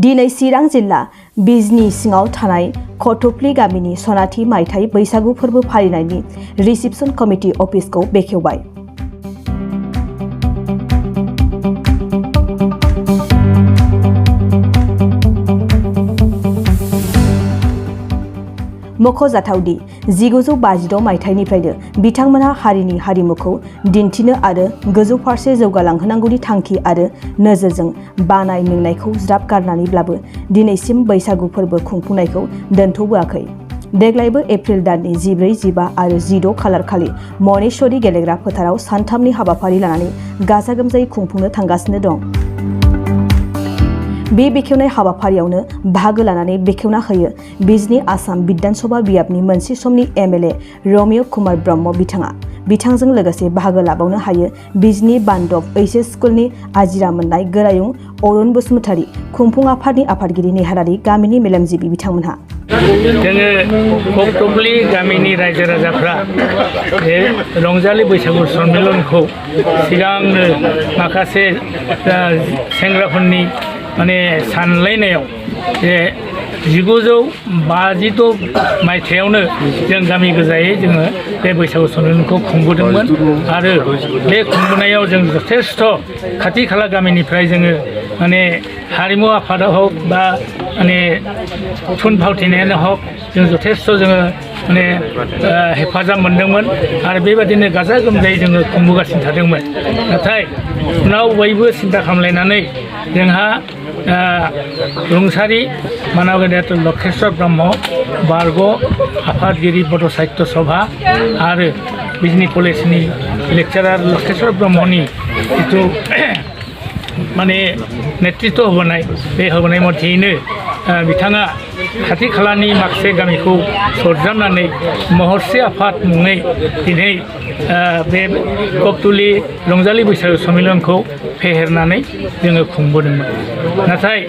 दिनै चिरां जिल्ला बिजनी सिङाव थानाय ख'पथ गामिनि सनाथि मायथाइ बैसागु फोरबो फालिनायनि रिसेपसन कमिटि अफिसखौ बेखेवबाय। मख'जाथावदि 1952 मायथाइनिफ्रायनो बिथांमोनहा हारिनि हारिमुखौ दिन्थिनो आरो गोजौ फारसे जौगालांहोनांगौनि थांखि आरो नोजोरजों बानाय मेंनायखौ ज्राब गारनानैब्लाबो दिनैसिम बैसागु फोरबो खुंफुंनायखौ दोनथ'बोआखै। देग्लायबो एप्रिल दाननि 14, 15 आरो 16 खालार खालि मनेश्वरी गेलेग्रा फोथाराव सानथामनि हाबाफारि लानानै गाजा गोमजायै खुंफुंनो थांगासिनो दं। बे बेखेवनाय हाबाफारियावनो बाहागो लानानै बेखेवना होयो बिजनी आसाम विधानसभा बियाबनि मोनसे समनि एमएलए रमेश कुमार ब्रह्म बिथाङा। बिथांजों लोगोसे बाहागो लाबावनो हायो बिजनी बान्दब एचएस स्कुलनि आजिरा मोननाय गोरायुं अरुण बसुमतारी, खुंफुं आफादनि आफादगिरि नेहारारि, गामिनि मेलेमजिबि बिथांमोनहा। जोङो ख'पथ गामिनि रायजो राजाफ्रा बे रंजालि बैसागु सन्मेलनखौ सिगांनो माखासे सेंग्राफोरनि माने सानलायनायाव जे 1952 मायथाइयावनो जों गामि गोजायै जोङो बे बैसागु सन्मेलनखौ खुंबोदोंमोन आरो बे खुंबोनायाव जों जथेस्थ' खाथि खाला गामिनिफ्राय जोङो माने हारिमु आफादाव हक बा माने थुनफावथिनायानो हक जों जथेस्थ' जोङो माने हेफाजाब मोनदोंमोन आरो बेबादिनो गाजा गोमजायै जोङो खुंबोगासिनो थादोंमोन। नाथाय उनाव बयबो सिन्था खालामलायनानै जोंहा रुंसारि मानगेदेर लक्षेश्वर ब्रह्म बारग' आफादगिरि बड' साहित्य सभा आरो बिजनी कलेजनि लेक्चारार लक्षेश्वर ब्रह्मनि जिथु माने नेतृत्व होबोनाय बे होबोनाय मथेयैनो बिथाङा खाथि खालानि माखासे गामिखौ सरजाबनानै महर्षि आफाद मुङै दिनै बे ख'पथ रंजालि बैसागु सन्मेलनखौ फेहेरनानै जोङो खुंबोदोंमोन। नाथाय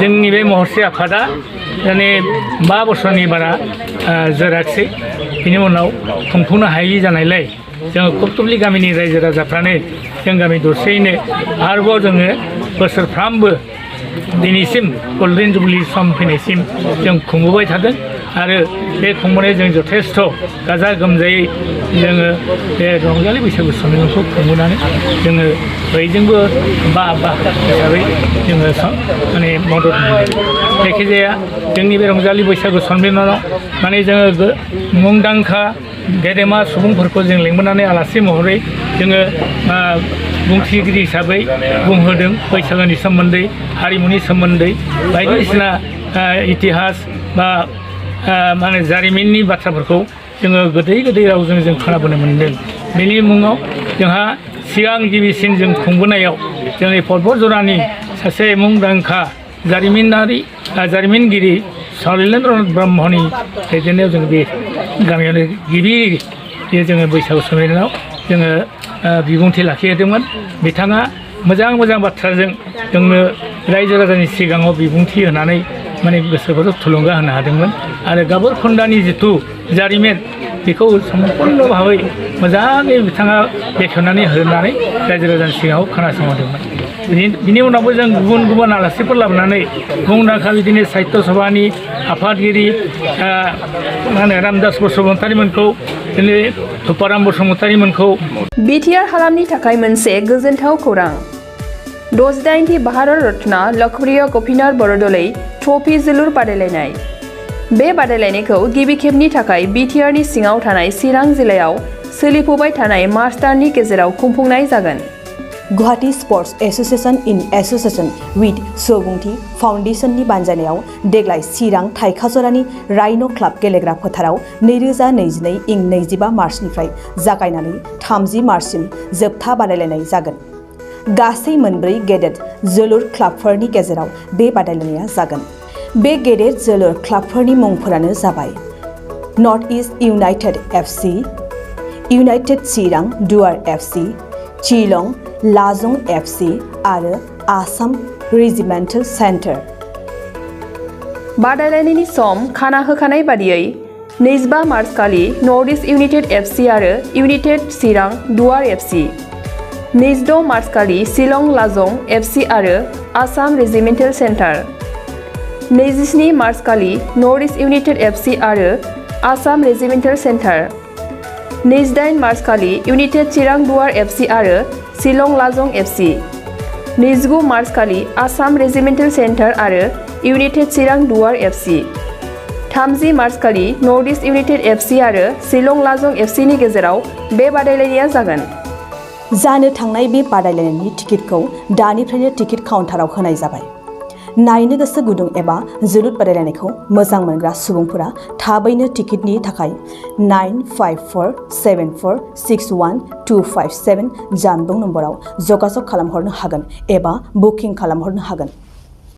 जोंनि बे महर्षि आफादा माने 5 बोसोरनि बारा जोराखिसै। बिनि उनाव खुंफुंनो हायि जानायलाय जोङो ख'पथ गामिनि रायजो राजाफ्रानो जों गामि दरसेयैनो आरोबाव जोङो बोसोरफ्रामबो दिनैसिम गल्डेन जुबली सम फैनायसिम जों खुंबोबाय थादों आरो बे खुंबोनाय जों जथेस्थ' गाजा गोमजायै जोङो बे रंजालि बैसागु सन्मेलनखौ खुंबोनानै जोङो बयजोंबो बा हिसाबै जोङो माने मदद मोनदों। जायखिजाया जोंनि बे रंजालि बैसागु सन्मेलनाव माने जोङो मुंदांखा गेदेमा सुबुंफोरखौ जों लेंबोनानै आलासि महरै जोङो बुंथिगिरि हिसाबै बुंहोदों बैसागुनि सोमोन्दै, हारिमुनि सोमोन्दै बायदिसिना इतिहास बा माने जारिमिननि बाथ्राफोरखौ जोङो गोदै गोदै रावजों जों खोनाबोनो मोन्दों। बेनि मुङाव जोंहा सिगां गिबिसिन जों खुंबोनायाव जोंनि ख'पथ जरानि सासे मुंदांखा जारिमिनगिरि सलिलेन्द्र ब्रह्मनि दैदेननायाव जों बे गामियावनो गिबि जोङो बैसागु सन्मेलनाव जोङो बिबुंथि लाखिहोदोंमोन। बिथाङा मोजां बाथ्राजों जोंनो रायजो राजानि सिगाङाव बिबुंथि होनानै माने गोसोफोरखौ थुलुंगा होनो हादोंमोन आरो गाबोरखन्दानि जिथु जारिमिन बेखौ सम्पुर्ण भाबै मोजाङै बिथाङा बेखेवनानै होनानै रायजो राजानि सिगाङाव खोनासंहोदोंमोन। बिनि उनावबो जों गुबुन आलासिफोर लाबोनानै मुंदांखा बिदिनो साहित्य सभानि आफादगिरि मा होनो रामदास बसुमतारीमोनखौ, दिनै तुपाराम बसुमतारीमोनखौ। बिटिआर हालामनि थाखाय मोनसे गोजोनथाव खौरां। 68थि भारत रत्न लोकप्रिय गपिनाथ बरदलै ट्रफी जोलुर बादायलायनाय। बे बादायलायनायखौ गिबि खेबनि थाखाय बिटिआरनि सिङाव थानाय चिरां जिल्लायाव सोलिफुबाय थानाय मार्च दाननि गेजेराव खुंफुंनाय जागोन। Guwahati sports association in association with सुबुंथि फाउन्डेशननि बानजायनायाव देग्लाय चिरां थाइखाजरानि राइन' क्लाब गेलेग्रा फोथाराव 2022 इं 25 मार्चनिफ्राय जागायनानै 30 मार्चसिम जोबथा बादायलायनाय जागोन। गासै 4 गेदेर जोलुर क्लाबफोरनि गेजेराव बे बादायलायनाया जागोन। बे गेदेर जोलुर क्लाबफोरनि मुंफोरानो जाबाय north east united FC, united Chirang Duar FC, Shillong लाजं FC आरो आसाम रेजिमेन्टेल सेन्टार। बादायलायनायनि सम खाना होखानाय बादियै 25 मार्च खालि नर्थ इस्ट इउनाइटेड एफसि आरो United Chirang Duar FC, 26 March खालि शिलं लाजं एफसि आरो आसाम रेजिमेन्टेल सेन्टार, 27 मार्च खालि नर्थ इस्ट इउनाइटेड एफसि आरो आसाम रेजिमेन्टेल सेन्टार 28 मार्च खालि इउनाइटेड चिरां दुवार एफसि आरो शिलं लाजं एफसि 29 मार्च खालि आसाम रेजिमेन्टेल सेन्टार आरो United Chirang Duar FC 30 March खालि नर्थ इस्ट इउनाइटेड एफसि आरो शिलं लाजं एफसि नि गेजेराव बे बादायलायनाया जागोन। जानो थांनाय बे बादायलायनायनि टिकेटखौ दानिफ्रायनो टिकेट काउन्टाराव होनाय जाबाय। नायनो गोसो गुदुं एबा जोलुर बादायलायनायखौ मोजां मोनग्रा सुबुंफोरा थाबैनो टिकेटनि थाखाय 9547461257 जानबुं नम्बराव जगाजग खालामहरनो हागोन एबा बुकिं खालामहरनो हागोन।